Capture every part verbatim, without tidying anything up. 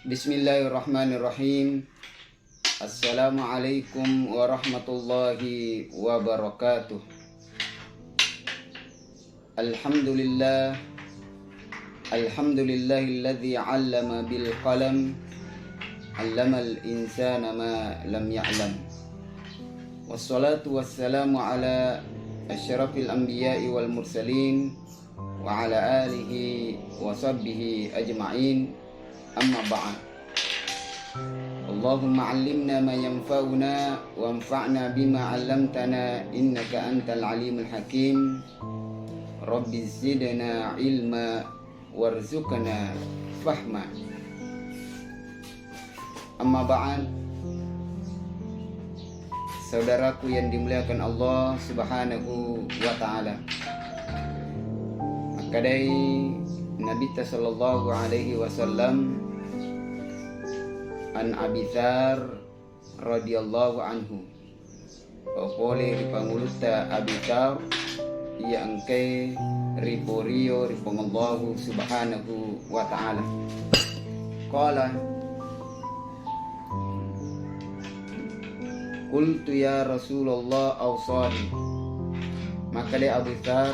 Bismillahirrahmanirrahim. Assalamualaikum warahmatullahi wabarakatuh. Alhamdulillah. Alhamdulillahilladzi 'allama bil qalam. 'Allamal insana ma lam ya'lam. Wassalatu wassalamu ala asyrafil anbiya'i wal mursalin wa ala alihi wa sahbihi ajma'in. Amma ba'd. Allahumma 'allimna ma yanfa'una wanfa'na bima 'allamtana innaka antal alimul hakim. Rabbi zidna ilma warzuqna fahma. Amma ba'd. Saudaraku yang dimuliakan Allah Subhanahu wa Ta'ala. Makkedai Nabitta sallallahu alaihi wasallam, an Abi Dzar radhiyallahu anhu, pole ri pangulutta Abi Dzar, iya engkae riporio ri Puang Allahu Subhanahu wa Ta'ala. Qala, qultu ya Rasulullah awsani. Makkeda Abu Dzar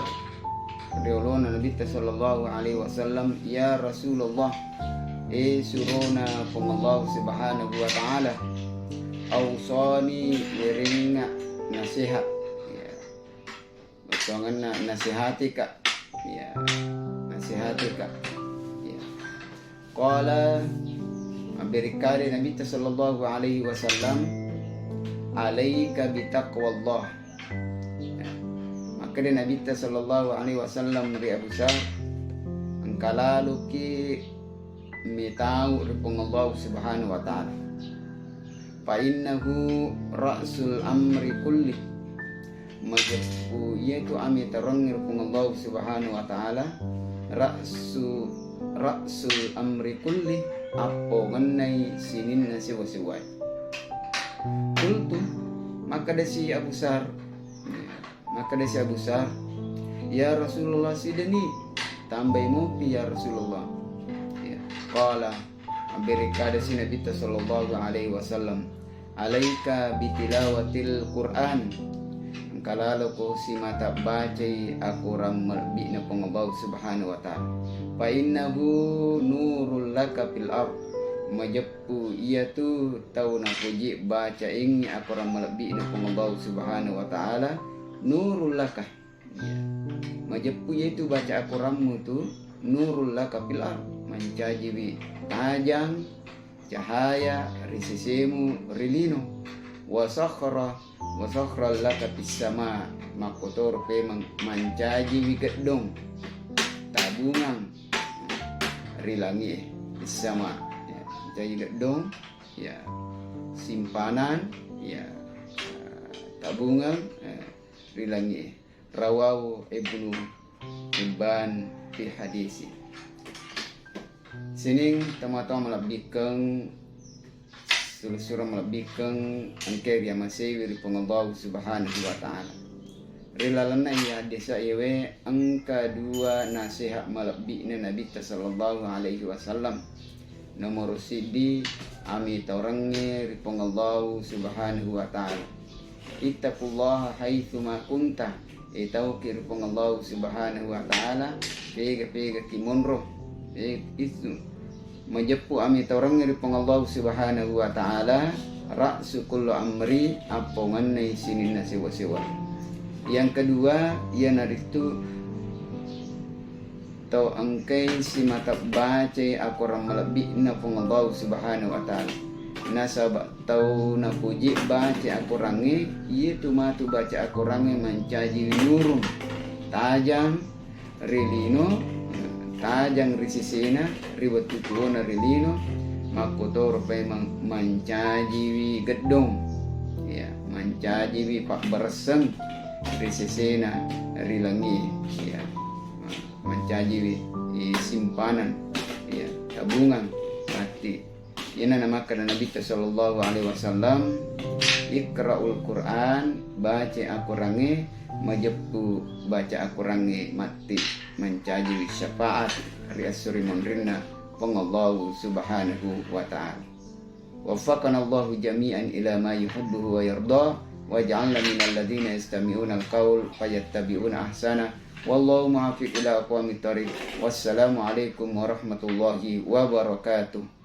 ri olona Nabitta sallallahu alaihi wasallam, ya Rasulullah, e surona Puang Allahu Subhanahu wa Ta'ala, awsani, werengnga nasihat. Ya. Bettuangenna nasihatika. Ya, nasihatika. Ya. Qala, mabberekkade Nabitta sallallahu alaihi wasallam, alaika bitaqwallah. Ya. Makkeda Nabitta sallallahu alaihi wasallam ri Abu Dzar, engka laloki metau ri Puang Allahu Subhanahu wa Ta'ala. Fa innahu ra'sul amri kulli. Majeppu iyatu amitaroangnge ri Puang Allahu Subhanahu wa Ta'ala, ra'su, ra'sul amri kulli, appongennai sininna sewa-sewae. Qultu, makkedasi Abu Dzar, makkedasi Abu Dzar, ya Rasulullah, sidani, tambai mopi ya Rasulullah. Ya. Qala, mabberekkadasi Nabitta sallallahu alaihi wasallam, alaika bitilawatil Qur'an. Engka laloko simata bacai akorang malebbi'na Puang Allahu Subhanahu wa Ta'ala. Fa innahu nurul laka fil ard. Majeppu iyatu tau napoji bacaengngi akorang malebbi'na Puang Allahu Subhanahu wa Ta'ala, nurul laka. Iya. Majeppu iyatu baca akorammu tu nurul laka fil ard, mancajiwi tajang cahaya ri sesemu ri lino. Wa sakhra, wa sakhran laka fis sama, makkotoro pemeng mancajiwi geddong tabungang ri langi'e, fis sama. Ya, mancaji geddong, ya, simpanan, ya, tabungang, eh, ri langi'e. Rawahu Ibnu Hibban fi hadisi. Sining tomatoa malebbikkeng, sulu-sulu malebbikkeng engkae riamasewi ri Puang Allahu Subhanahu wa Ta'ala. Ri lalenna iya haddese'e we engka dua nasehat malebbi'na Nabitta sallallahu alaihi wasallam. Nomoro siddi, amitaurengnge ri Puang Allahu Subhanahu wa Ta'ala. Ittaqullaha haitsuma kunta. Itauki ri Puang Allahu Subhanahu wa Ta'ala, pega-pegaki monro. E, itu. Majeppu amitaurengnge ri Puang Allahu Subhanahu wa Ta'ala, ra'su kullu amri, appongennai sininna sewa-sewa. Yang kedua, iyanaritu tau engkai simata bacai akorang malebbi'na Puang Allahu Subhanahu wa Ta'ala. Nasaba tau napoji baca akorangnge, iyatu matu baca akorangnge mancaji nurung tajang ri lino, tajang ri sesena, ri wettu tuona ri lino, makkotoro paimeng mancajiwi geddong, ya, mancajiwi pabbaresseng ri sesena ri langi, ya, mancajiwi, eh, simpanan, ya, tabungang matti. Iyana namakkeda Nabitta sallallahu alaihi wasallam, "Iqra'ul Qur'an, baca akorangnge, majeppu baca akorangnge matti, mancaji syafaat ri esso ri monrinna Puang Allahu Subhanahu wa Ta'ala. Waffaqanallahu jami'an ila ma yuhibbuhu wa yarda, waj'alna minal ladzina yastami'unal qaul fayattabi'una ahsana. Wallahu muwaffiq ila aqwamit thariq. Wassalamu alaikum warahmatullahi wabarakatuh.